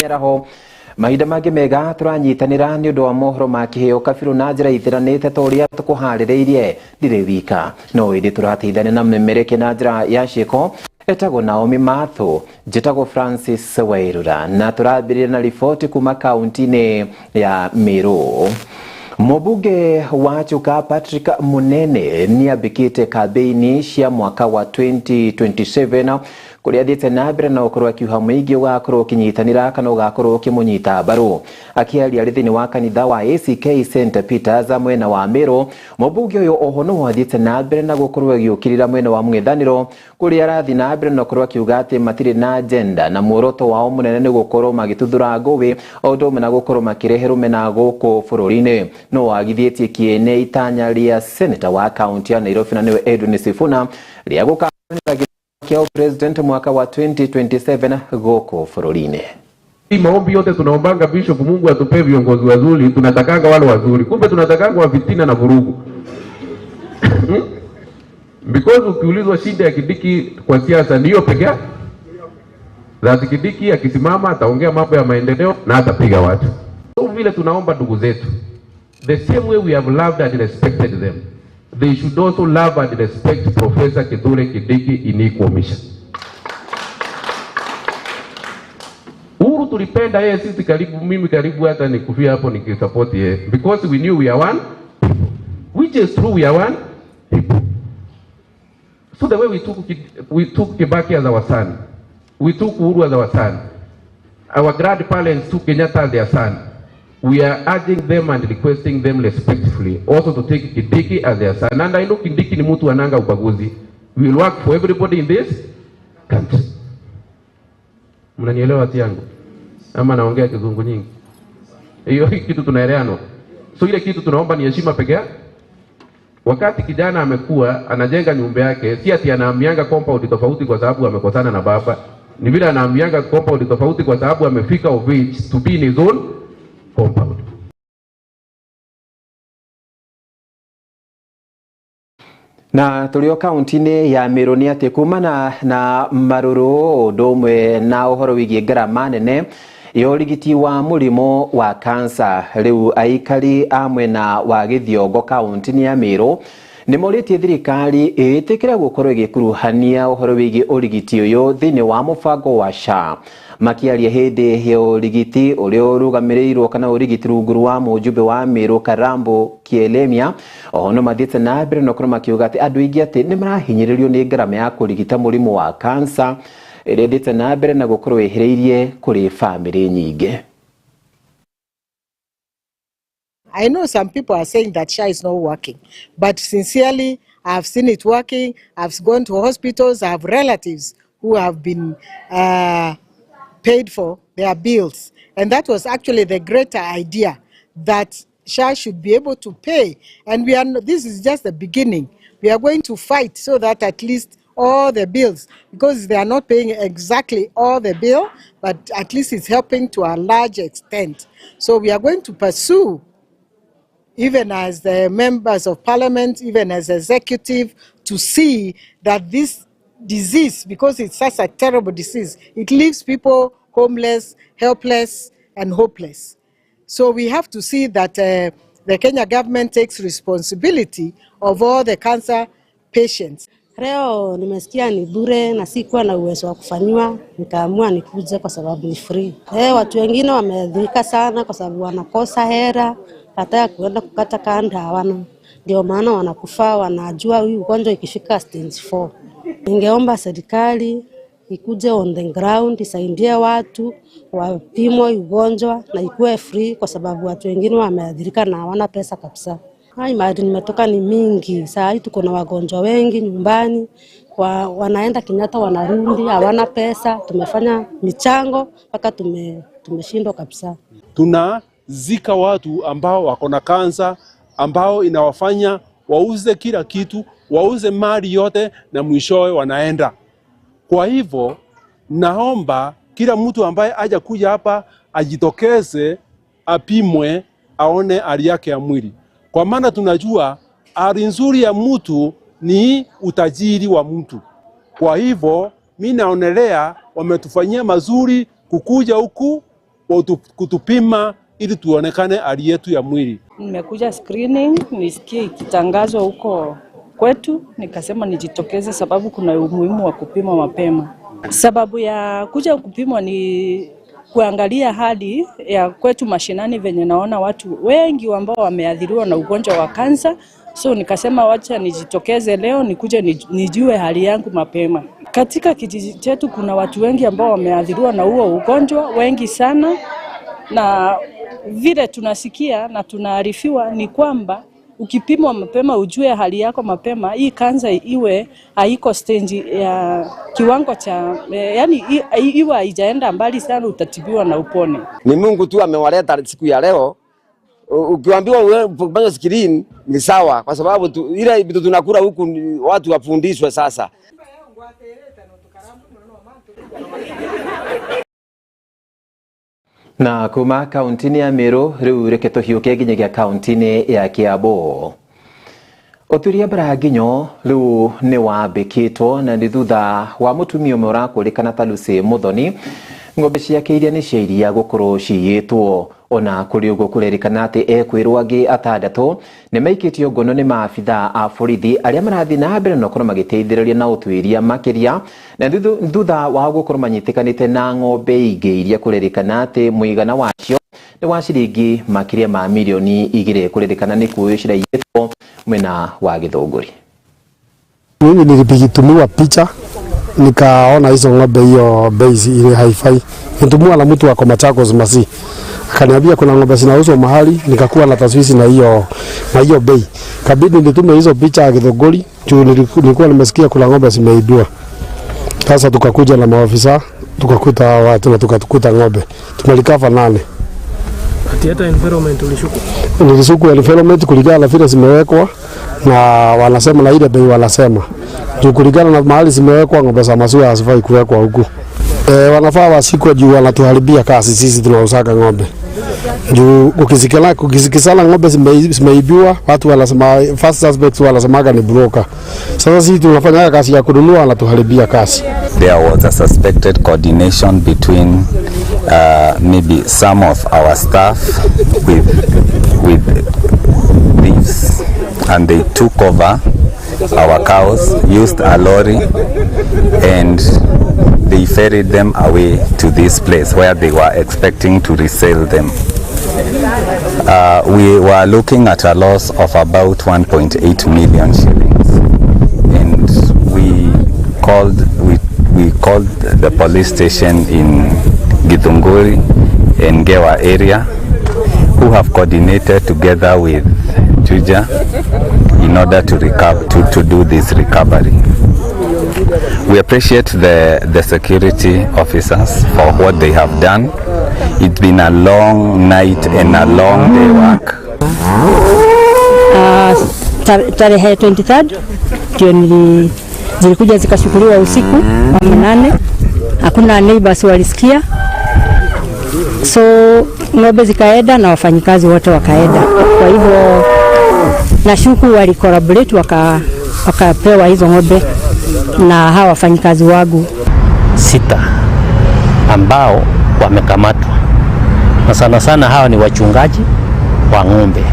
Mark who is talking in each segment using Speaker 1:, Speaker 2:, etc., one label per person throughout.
Speaker 1: Mĩaraho mahinda mangĩ mega tũranyitanĩra nĩ ũndũ wa mohoro ma kĩheo kabirũ na njĩra itiranĩte ta ũrĩa tũkũharĩrĩirie. Ndirĩ wika, no ĩndĩ tũrateithania na mĩmereke na njĩra ya ciĩko. Etagwo Naomi Mathu, njĩtagwo Francis Wairura, na tũrambĩrĩria na riboti kuma kaunti-inĩ ya Meru. Mũmbunge wa Chuka Patrick Munene nĩambĩkĩte kambĩini cia mwaka wa 2027, kũrĩa athiĩte na mbere na gũkorwo akiuha mũingĩ ũgakorwo ũkĩnyitanĩra kana ũgakorwo ũkĩmũnyita mbaru. Akĩaria arĩ thĩinĩ wa kanitha wa ACK St Peters mwena wa Meru, mũmbunge ũyũ oho no athiĩte na mbere na gũkorwo agĩũkĩrĩra mwena wa mũng'ethanĩro, kũrĩa arathiĩ na mbere na gũkorwo akiuga atĩ matirĩ na agenda na muoroto wao mũnene nĩ gũkorwo magĩtuthũra ngũĩ o ũndũ ũmwe na gũkorwo makĩrehe rũmena gũkũ bũrũri-inĩ. No agithĩtie kĩene itanya rĩa seneta wa kaunti ya Nairobi na nĩwe Edwin Sifuna rĩa gũkaanĩra kĩa president mwaka wa 2027 gũkũ bũrũri-inĩ.
Speaker 2: Hii maombi yote tunaombanga Bishop, Mungu atupe viongozi wazuri, tunatakanga wale wazuri, kumbe tunatakanga wa fitina na vurugu. Because ukiulizwa shida ya Kindiki kwa siasa ni hiyo pekee. That Kindiki akisimama ataongea mambo ya maendeleo na atapiga watu. So vile tunaomba ndugu zetu, the same way we have loved and respected them, they should also love and respect Professor Kithure Kindiki in equal measure. Uhuru tulipenda yeye sisi karibu, mimi karibu hata nikufia hapo nikisupport yeye, because we knew we are one people, which is true, we are one people. So the way we took Kibaki as our son, we took Uhuru as our son, our grandparents took Kenyatta as their son. We are urging them and requesting them respectfully also to take Kindiki as their son. And I know Kindiki ni mtu ananga ubaguzi. We will work for everybody in this country. Mnanielewa ati yangu? Ama naongea kizungu nyingi? Hiyo kitu tunaelewana. So ile kitu tunaomba ni heshima pekee. Wakati kijana amekuwa anajenga nyumba yake, si ati anaamianga compound tofauti kwa sababu amekosana na baba. Ni vile anaamianga compound tofauti kwa sababu amefika of age to be in his own compound.
Speaker 1: Na tũrĩ o kaunti-inĩ ya Meru nĩ atĩ kumana na marũrũ ũndũ ũmwe na ũhoro wĩgiĩ ngarama nene ya ũrigiti wa mũrimũ wa kansa, rĩu aikari a mwena wa Gĩthiongo kaunti-inĩ ya Meru nĩ morĩtie thirikari ĩtĩkĩre gũkorwo ĩgĩkuruhania ũhoro wĩgiĩ ũrigiti ũyũ thĩinĩ wa mũbango wa SHA. Makĩaria hĩndĩ ya ũrigiti ũrĩa ũrũgamĩrĩirwo kana ũrigiti rungu rwa mũjumbe wa Meru Karambo Kielemia, oho no mathiĩte na mbere na gũkorwo makiuga atĩ andũ aingĩ atĩ nĩ marahinyĩrĩrio nĩ ngarama ya kũrigita mũrimũ wa kansa ĩrĩa ĩthiĩte na mbere na gũkorwo ĩhĩrĩirie kũrĩ bamĩrĩ nyingĩ.
Speaker 3: I know some people are saying that SHA is not working, but sincerely, I've seen it working. I've gone to hospitals. I have relatives who have been paid for their bills. And that was actually the greater idea, that SHA should be able to pay. And this is just the beginning. We are going to fight so that at least all the bills, because they are not paying exactly all the bill, but at least it's helping to a large extent. So we are going to pursue, even as the members of parliament, even as executive, to see that this disease, because it's such a terrible disease, it leaves people homeless, helpless, and hopeless. So we have to see that the Kenya government takes responsibility of all the cancer patients.
Speaker 4: Leo nimesikia ni bure na sikuwa na uwezo wa kufanyiwa, nikaamua nikuje kwa sababu ni free. Watu wengine wameadhirika sana kwa sababu wanakosa hela, hata ya kuenda kukata kanda hawana. Ndio maana wanakufa, wanajua huyu ugonjwa ikifika stage 4. Ningeomba serikali ikuje on the ground, isaidie watu wapimwe ugonjwa na ikuwe free, kwa sababu watu wengine wameadhirika na hawana pesa kabisa. Hai, mahali nimetoka ni mingi. Saa hii tuko na wagonjwa wengi nyumbani, wanaenda Kenyatta wanarudi hawana pesa. Tumefanya michango mpaka tumeshindwa kabisa.
Speaker 5: Tunazika watu ambao wako na kansa, ambao inawafanya wauze kila kitu, wauze mali yote na mwishowe wanaenda. Kwa hivyo naomba kila mtu ambaye haja kuja hapa ajitokeze, apimwe, aone hali yake ya mwili. Kwa maana tunajua hali nzuri ya mtu ni utajiri wa mtu. Kwa hivyo mi naonelea wametufanyia mazuri kukuja huku kutupima ili tuonekane hali yetu ya mwili.
Speaker 6: Nimekuja screening nisikie ikitangazwa huko kwetu, nikasema nijitokeze sababu kuna umuhimu wa kupima mapema. Sababu ya kuja kupimwa ni kuangalia hali ya kwetu mashinani, venye naona watu wengi ambao wameathiriwa na ugonjwa wa kansa. So nikasema wacha nijitokeze leo nikuje nijue hali yangu mapema. Katika kijiji chetu kuna watu wengi ambao wameathiriwa na huo ugonjwa, wengi sana, na vile tunasikia na tunaarifiwa ni kwamba ukipimwa mapema ujue hali yako mapema, hii kansa iwe haiko stage ya kiwango cha yani iwe haijaenda mbali sana, utatibiwa na upone.
Speaker 7: Ni Mungu tu amewaleta siku ya leo. Ukiambiwa ufanye screen ni sawa, kwa sababu ile vitu tunakula huku watu wafundishwe sasa.
Speaker 1: Na kuma kaunti-inĩ ya Meru rĩu reke tũhiũke nginyagia kaunti-inĩ ya Kiambu. Ũtuĩria mbara nginyo rĩu nĩ wambĩkĩtwo na nĩ thutha wa mũtumia ũmwe ũrakũrĩkana ta Lucy Muthoni ng'ombe ciake iria nĩ cia iria gũkorwo ciyĩtwo. Ona kũrĩ ũguo kũrerĩkana atĩ ekwĩrwo angĩ atandatũ nĩ maikĩtio ngono nĩ maabitha a borithi arĩa marathiĩ na mbere na gũkorwo magĩteithĩrĩria na ũtuĩria makĩria, na thutha wa gũkorwo manyitĩkanĩte na ng'ombe ingĩ iria kũrerĩkana atĩ mũigana wacio nĩ wa ciringi makĩria ma milioni 2 kũrerĩkana nĩ kuoywo ciraiyĩtwo mwena wa Gĩthũngũri.
Speaker 8: Mimi nilipigitumiwa picha nikaona hizo ng'ombe hiyo bei ile haifai. Nitumwa na mtu wako Machakos Masi. Akaniambia kuna ng'ombe zinauzwa mahali, nikakuwa na taswisi na hiyo bei. Kabidi nitume hizo picha ya Githunguri, juu nilikuwa nimesikia kuna ng'ombe zimeibiwa. Sasa tukakuja na maafisa, tukakuta watu na tukatukuta ng'ombe. Tumelikava 8.
Speaker 9: Ati hata environment ulishuku?
Speaker 8: Nilishuku environment kulingana na vile zimewekwa na wanasema na ile bei wanasema. Juu kulingana na mahali zimewekwa ng'ombe za maziwa hazifai kuwekwa huku. Wanafaa wasikwe juu wanatuharibia kazi sisi tunaosaka ng'ombe. Juu ukisikizana ng'ombe zimeibiwa, watu wanasema first suspects wanasemaga ni broker. Sasa sisi tunafanya kazi ya kununua, wanatuharibia kazi.
Speaker 10: There was a suspected coordination between maybe some of our staff with thieves, and they took over our cows, used a lorry, and they ferried them away to this place where they were expecting to resell them. We were looking at a loss of about 1.8 million shillings, and we called the police station in Githunguri and Ngewa area, who have coordinated together with Juja in order to recover, to do this recovery. We appreciate the security officers for what they have done. It's been a long night and a long day work.
Speaker 4: Tarehe 23 ndio zilikuja zikashukuliwa usiku wa manane. Hakuna neighbors walisikia. So ng'ombe zikaenda na wafanyikazi wote wakaenda. Kwa hivyo nashuku wali collaborate wakapewa hizo ng'ombe na hawa wafanyikazi wangu
Speaker 11: 6 ambao wamekamatwa, na sana sana hawa ni wachungaji wa ng'ombe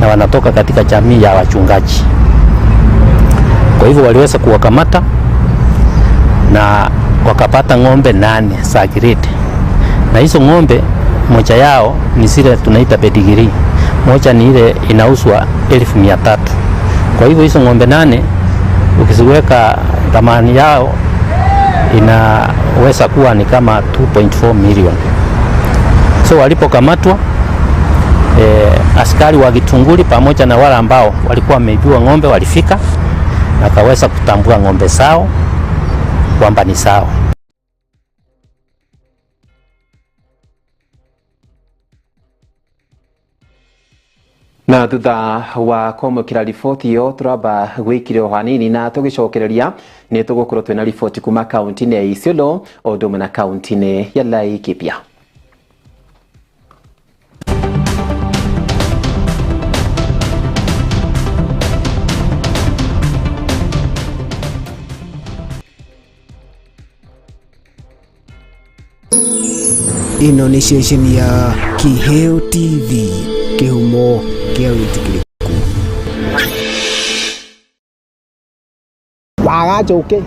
Speaker 11: na wanatoka katika jamii ya wachungaji. Kwa hivyo waliweza kuwakamata na wakapata ng'ombe 8 za grade, na hizo ng'ombe moja yao ni zile tunaita pedigree, moja ni ile inauzwa 300,000. Kwa hivyo hizo ng'ombe 8 ukiziweka thamani yao inaweza kuwa ni kama 2.4 million. So walipokamatwa askari wa Githunguri pamoja na wale ambao walikuwa wameibiwa ng'ombe walifika na kaweza kutambua ng'ombe zao kwamba ni sawa.
Speaker 1: Na thutha wa kwamũkĩra riboti ĩyo tũramba gwĩkire o hanini na tũgĩcokereria nĩ tũgũkorwo twĩna riboti kuma kaunti-inĩ ya Isiolo o ũndũ ũmwe na kaunti-inĩ ya Laikipia.
Speaker 12: Ĩno nĩ ceceni ya Kiheo TV, kĩhumo kĩa wĩtĩkĩrĩku.
Speaker 13: Wagacũkĩ,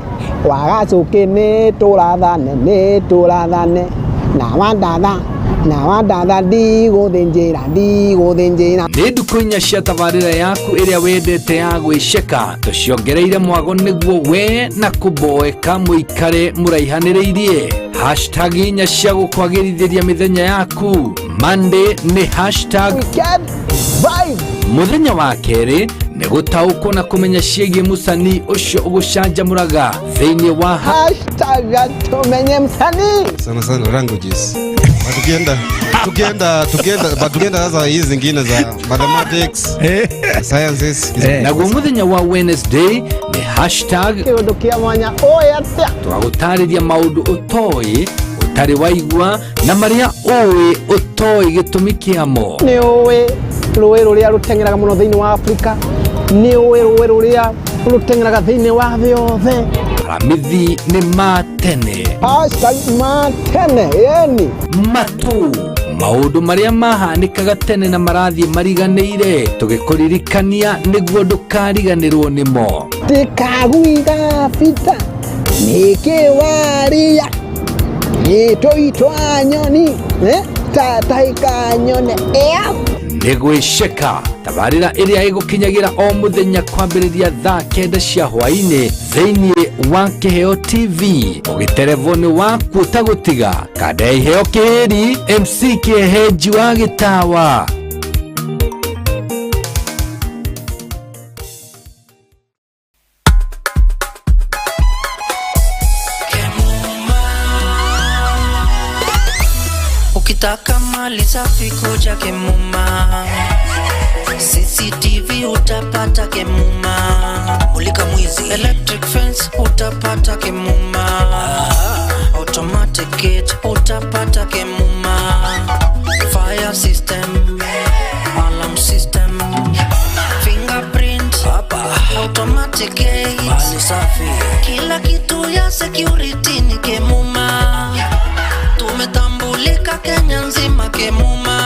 Speaker 13: wagacũkĩ nĩ tũrathane, nĩ tũrathane na wandatha, na wandatha ndigũthĩnjĩra, ndigũthĩnjĩra.
Speaker 14: Nĩ ndukũ inya cia tabarĩra yaku ĩrĩa wendete ya gwĩceka, tũciongereire mwago nĩguo we na kũboeka mũikare mũraihanĩrĩirie. Hashtag inya cia gũkwagĩrithĩria mĩthenya yaku. Monday nĩ hashtag
Speaker 13: Weekend Vibe.
Speaker 14: Mũthenya wa kerĩ nĩ gũtaũkwo na kũmenya ciĩgiĩ mũcanii ũcio ũgũcanjamũraga thĩinĩ wa
Speaker 13: Hashtag tumenye msanii.
Speaker 15: Sana sana languages. But tukienda sasa hizi zingine za mathematics, sciences.
Speaker 14: Naguo mũthenya wa Wednesday nĩ hashtag
Speaker 13: Kĩũndũ kĩa mwanya ũĩ atĩa?
Speaker 14: Twagũtarĩria maũndũ ũtoĩ, ũtarĩ waigua, na marĩa ũĩ ũtoĩ gĩtũmi kĩamo.
Speaker 13: Nĩ ũĩ rũĩ rũrĩa rũteng'eraga mũno thĩinĩ wa Afrika? Nĩ ũĩ rũĩ rũrĩa rũteng'eraga thĩinĩ wa thĩ yothe?
Speaker 14: Aramithi nĩ ma tene.
Speaker 13: Hashtag ma tene, yani.
Speaker 14: Matu maũndũ marĩa mahanĩkaga tene na marathiĩ mariganĩire, tũgĩkũririkania nĩguo ndũkariganĩrwo nĩmo.
Speaker 13: Tikaguiga bita nĩkĩ waria nĩtũitwa nyoni tatahĩka nyone ĩa.
Speaker 14: Nĩ gwĩceka tabarĩra ĩrĩa ĩgũkinyagĩra o mũthenya kwambĩrĩria thaa 9 cia hwaĩ-inĩ thĩinĩ wa Kĩheo TV, ũgĩterevwo nĩ waku ũtagũtiga kanda ya Iheo Kĩhĩri MC Kĩehenji wa Gĩtawa.
Speaker 16: Ukitaka mali safi kuja Kemuma, CCTV utapata Kemuma, mulika mwizi, electric fence utapata Kemuma, automatic gate utapata Kemuma, fire system, alarm system, fingerprint, automatic gate, mali safi, kila kitu ya security ni Kemuma. Tumetambulika Kenya nzima Kemuma.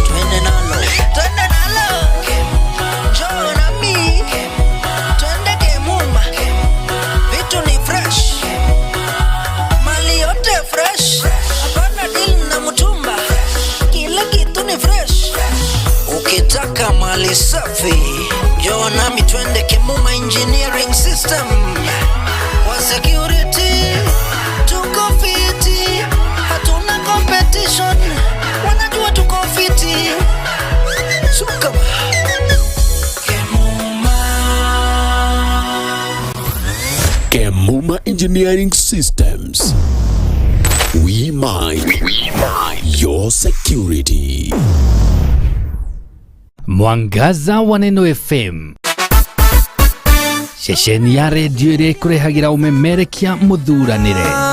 Speaker 16: Twende nalo, twende nalo Kemuma, njoo nami Kemuma, twende Kemuma, vitu ni fresh, mali yote fresh, hapana deal na mtumba, kila kitu ni fresh. Ukitaka mali safi, njoo nami twende Kemuma Engineering System. Kwa security tuko fiti, hatuna competition, wanajua tuko fiti. Suka Kemuma.
Speaker 17: Kemuma Engineering Systems. We mind your security.
Speaker 14: Mwangaza wa Neno FM, ceceni ya redio ĩrĩa ĩkũrehagĩra ũmemerekia mũthuranĩre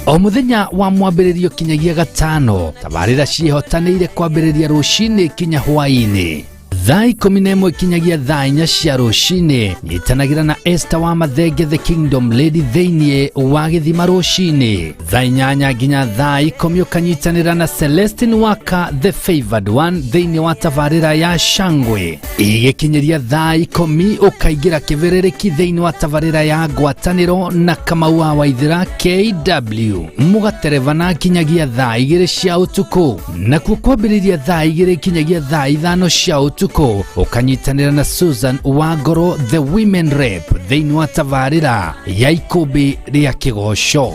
Speaker 14: o mũthenya wa mwambĩrĩrio kinyagia gatano. Tabarĩra ciĩhotanĩire kwambĩrĩria rũcinĩ kinya hwaĩ-inĩ thaa 11 kinyagia thaa 4 cia rũcinĩ. Nyitanagĩra na Esther wa Mathenge the Kingdom Lady thĩinĩ wa gĩthima rũcinĩ thaa 8 nginya thaa 10, ũkanyitanĩra na Celestine Waka the Favored One thĩinĩ wa tabarĩra ya Shangwe. Igĩkinyĩria thaa 10 ũkaingĩra kĩbĩrĩrĩki thĩinĩ wa tabarĩra ya Ngwatanĩro na Kamau wa Waithĩra KW, mũgaterebana kinyagia thaa 2 cia ũtukũ. Nakuo kwambĩrĩria thaa 2 kinyagia thaa 5 cia ũtukũ ũkanyitanĩra na Susan Wangoro the Women Rep thĩinĩ wa tabarĩra ya Ikũmbĩ rĩa Kĩgoco.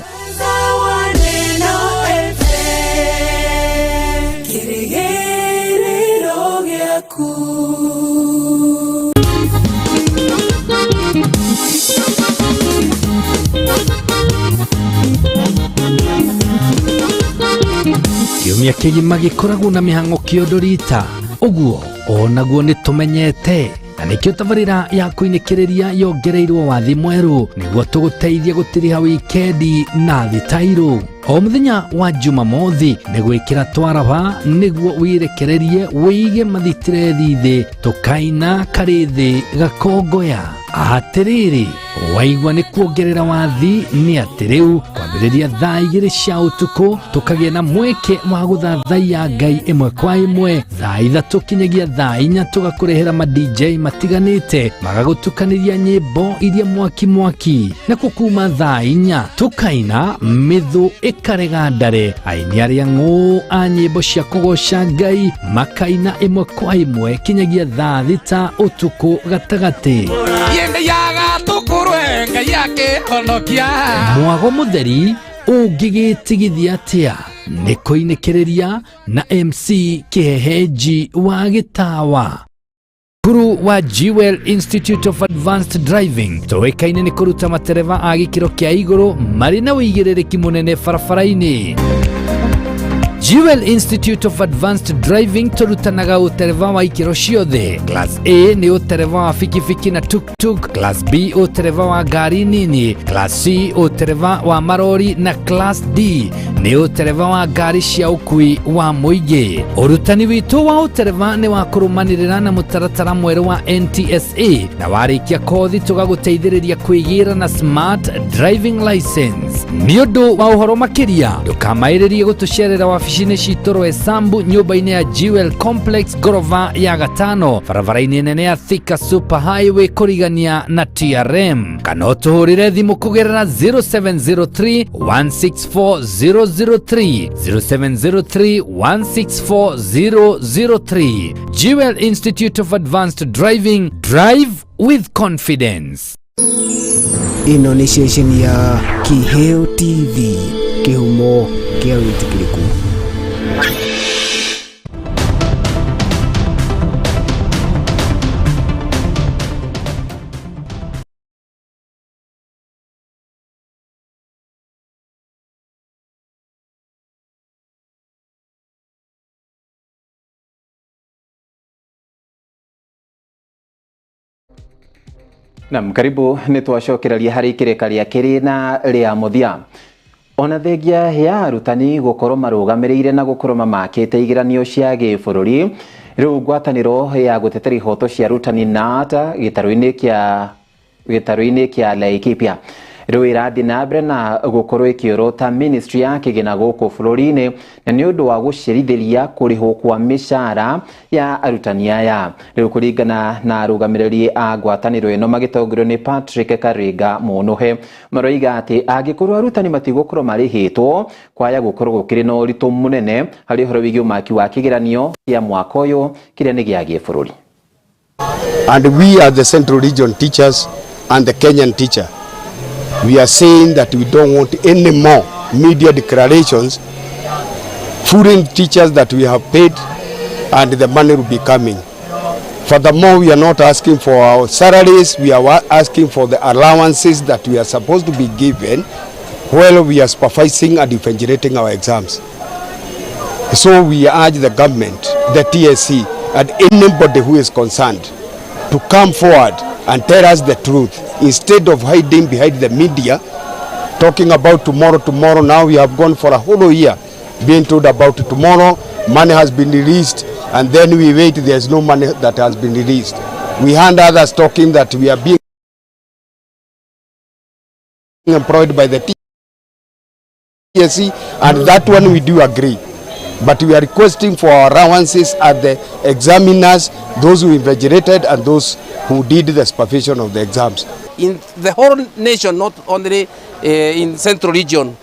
Speaker 14: Kiumia kĩgima gĩkoragwo na mĩhang'o kĩondo rita ũguo onaguo nĩ tũmenyete, na nĩkĩo tabarĩra ya kũinĩkĩrĩria yongereirwo wathi mwerũ nĩguo tũgũteithie gũtiriha wikendi na thitairũ. O mũthenya wa Jumamothi nĩ gwĩkĩra twaraba nĩguo wĩrekererie wĩige mathitirethi thĩ tũkaina karĩ thĩ gakongoya. Atĩrĩrĩ, Waigua nĩ kuongerera wathi nĩ atĩ rĩu kwambĩrĩria thaa 2 cia ũtukũ tũkagĩa na mweke wa gũthathaiya Ngai ĩmwe kwa ĩmwe. Thaa 3 kinyagia thaa 4 tũgakũrehera ma DJ matiganĩte magagũtukanĩria nyĩmbo iria mwaki mwaki. Nakuo kuma thaa 4 tũkaina mĩthũ ĩkarega ndare, aini arĩa ng'ũ a nyĩmbo cia kũgoca Ngai makaina ĩmwe kwa ĩmwe kinyagia thaa 6 ũtukũ gatagatĩ. Mwago mũtheri ũngĩgĩtigithia atĩa nĩ kũinĩkĩrĩria na MC Kĩhehenji wa Gĩtawa. Cukuru wa Jewel Institute of Advanced Driving tũĩkaine nĩ kũruta matereba a gĩkĩro kĩa igũrũ marĩ na ũigĩrĩrĩki mũnene barabara-inĩ. Jewel Institute of Advanced Driving tũrutanaga ũtereba wa ikĩro ciothe. Class A nĩ ũtereba wa bikibiki na tuk-tuk, Class B ũtereba wa ngari nini, Class C ũtereba wa marori na Class D nĩ ũtereba wa ngari cia ũkui wa mũingĩ. Ũrutani witũ wa ũtereba nĩ wa kũrũmanĩrĩra na mũtaratara mwerũ wa NTSA na warĩkia kothi tũgagũteithĩrĩria kwĩgĩra na smart driving license. Nĩ ũndũ wa ũhoro makĩria ndũkamaĩrĩrie gũtũcerera wabici-inĩ citũ Roysambu nyũmba-inĩ ya Jewel Complex ngorova ya 5 barabara-inĩ nene ya Thika Super Highway kũrigania na TRM, kana ũtũhũrĩre thimũ kũgerera 0703 164 003 0703 164 003. Jewel Institute of Advanced Driving, drive with confidence.
Speaker 12: Ĩno nĩ ceceni ya Kiheo TV, kĩhumo kĩa wĩtĩkĩrĩku.
Speaker 1: Naam, karibu nĩ twacokereria harĩ ikĩrĩka rĩa kerĩ na rĩa mũthia. Ona thengia ya arutani gũkorwo marũgamĩrĩire na gũkorwo mamakĩte igeranio cia gĩbũrũri, rĩu ngwatanĩro ya gũtetera ihoto cia arutani NATA gĩtarũ-inĩ kĩa Laikipia rĩu ĩrathiĩ na mbere na gũkorwo ĩkĩorota ministry ya kĩgĩna gũkũ bũrũri-inĩ na nĩ ũndũ wa gũcerithĩria kũrĩhwo kwa mĩcara ya arutani aya. Rĩu kũringana na arũgamĩrĩri a ngwatanĩro ĩno magĩtongorio nĩ Patrick Karinga Mũnũhe, maroiga atĩ angĩkorwo arutani matigũkorwo marĩhĩtwo kwaya gũkorwo gũkĩrĩ na ũritũ mũnene harĩ ũhoro wĩgiĩ ũmaki wa kĩgeranio kĩa mwaka ũyũ kĩrĩa nĩ gĩa gĩbũrũri.
Speaker 18: And we are the Central Region teachers and the Kenyan teacher. We are saying that we don't want any more media declarations fooling teachers that we have paid and the money will be coming. Furthermore, we are not asking for our salaries, we are asking for the allowances that we are supposed to be given while we are supervising and invigilating our exams. So we urge the government, the TSC, and anybody who is concerned to come forward and tell us the truth instead of hiding behind the media talking about tomorrow, tomorrow. Now we have gone for a whole year being told about tomorrow, money has been released, and then we wait, there's no money that has been released. We heard others talking that we are being employed by the TSC, and that one we do agree. But we are requesting for our allowances at the examiners, those who invigilated and those who did the supervision of the exams.
Speaker 19: In the whole nation, not only in Central Region,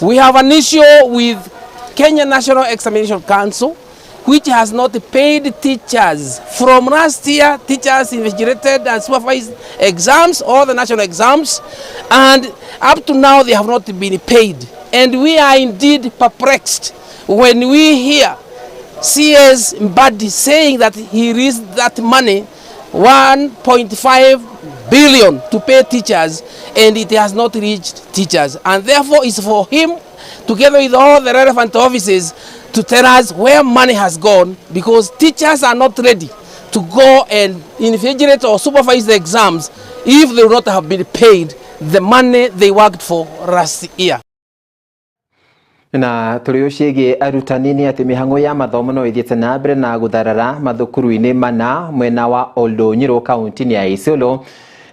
Speaker 19: we have an issue with Kenya National Examination Council, which has not paid teachers. From last year, teachers invigilated and supervised exams, all the national exams, and up to now they have not been paid. And we are indeed perplexed when we hear CS Mbadi saying that he raised that money, 1.5 billion, to pay teachers, and it has not reached teachers. And therefore it's for him, together with all the relevant offices, to tell us where money has gone, because teachers are not ready to go and invigilate or supervise the exams if they will not have been paid the money they worked for last year.
Speaker 1: Na tũrĩ ũciĩgiĩ arutani nĩ atĩ mĩhang'o ya mathomo no ĩthiĩte na mbere na gũtharara mathukuru-inĩ mana mwena wa Oldonyiro kaunti-inĩ ya Isiolo.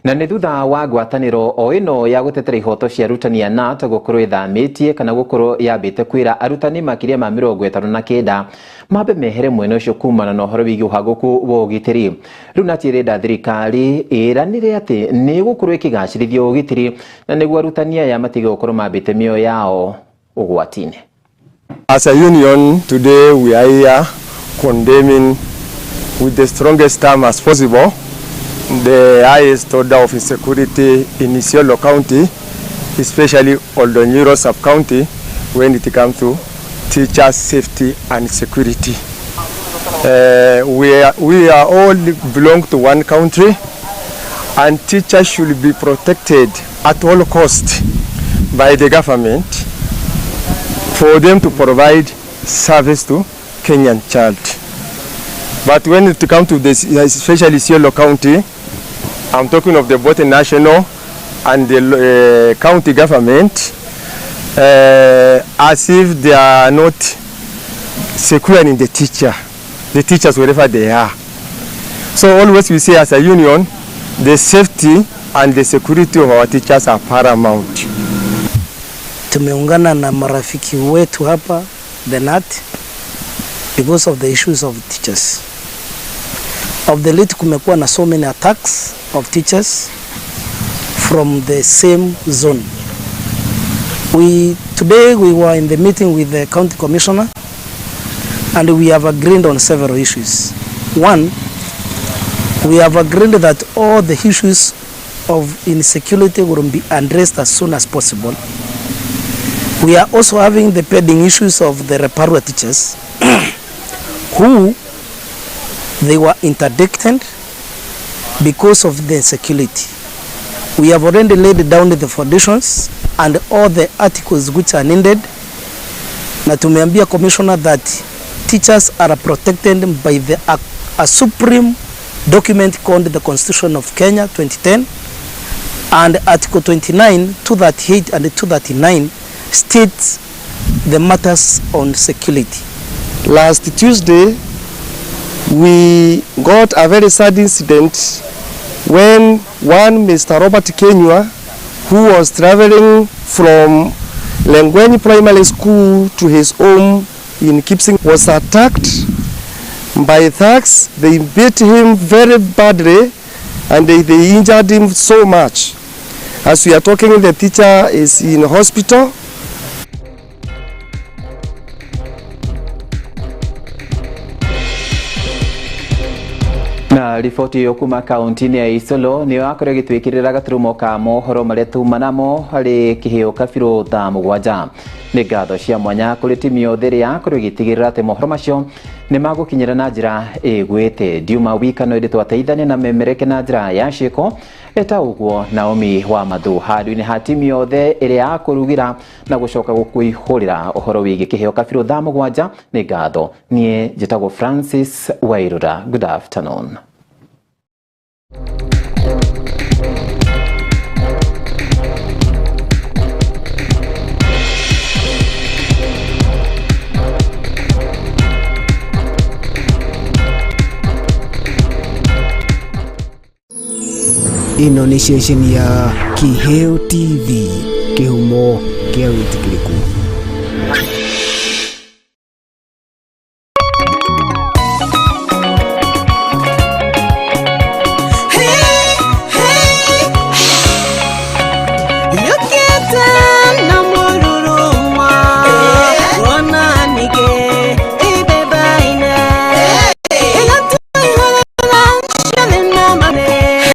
Speaker 1: Na nĩ thutha wa ngwatanĩro o ĩno ya gũtetera ihoto cia arutani a KNUT gũkorwo ĩthamĩtie kana gũkorwo yambĩte kwĩra arutani makĩria ma 59 mambe mehere mwena ũcio kumana na ũhoro wĩgiĩ ũhagũku wa ũgitĩri. Rĩu KNUT ĩrenda thirikari ĩranĩre atĩ nĩ ĩgũkorwo ĩkĩgacĩrithia ũgitĩri na nĩguo arutani aya matige gũkorwo mambĩte mĩoyo yao ũgwati-inĩ.
Speaker 20: As a union, today we are here condemning with the strongest term as possible the highest order of insecurity in Isiolo County, especially Oldonyiro sub-county, when it comes to teacher safety and security. We are all belong to one country, and teachers should be protected at all cost by the government for them to provide service to Kenyan child. But when it comes to this, especially Isiolo County, I'm talking of the both national and the county government, as if they are not securing the teachers wherever they are. So always we say as a union, the safety and the security of our teachers are paramount.
Speaker 21: Tumeungana na marafiki wetu hapa the KNUT because of the issues of teachers. Of the late kumekuwa na so many attacks of teachers from the same zone. Today we were in the meeting with the county commissioner and we have agreed on several issues. One, we have agreed that all the issues of insecurity will be addressed as soon as possible. We are also having the pending issues of the Reparua teachers who they were interdicted because of the insecurity. We have already laid down the foundations and all the articles which are needed. Na tumeambia commissioner that teachers are protected by a supreme document called the Constitution of Kenya 2010, and Article 29, 238 and 239 states the matters on security.
Speaker 20: Last Tuesday, we got a very sad incident when one Mr. Robert Kenywa, who was traveling from Lengweni Primary School to his home in Kipsing, was attacked by thugs. They beat him very badly and they injured him so much. As we are talking, the teacher is in hospital.
Speaker 1: Na riboti ĩyo kuma kaunti-inĩ ya Isiolo nĩyo yakorwo ĩgĩtwĩkĩrĩra gaturumo ka mohoro marĩa tuma namo harĩ kĩheo kabirũ thaa 7. Nĩ ngatho cia mwanya kũrĩ timu yothe ĩrĩa yakorwo ĩgĩtigĩrĩra atĩ mohoro macio nĩ magũkinyĩra na njĩra ĩgwĩte. Ndiuma wika no ĩndĩ twateithania na memereke na njĩra ya ciĩko eta ũguo Naomi wa Mathu handũ-inĩ ha timu yothe ĩrĩa yakũrugĩra na gũcoka gũkũihũrĩra ũhoro wĩgiĩ kĩheo kabirũ thaa 7. Nĩ ngatho. Niĩ njĩtagwo Francis Wairura. Good afternoon.
Speaker 12: Ĩno nĩ ceceni ya Kiheo TV, kĩhumo kĩa wĩtĩkĩrĩku.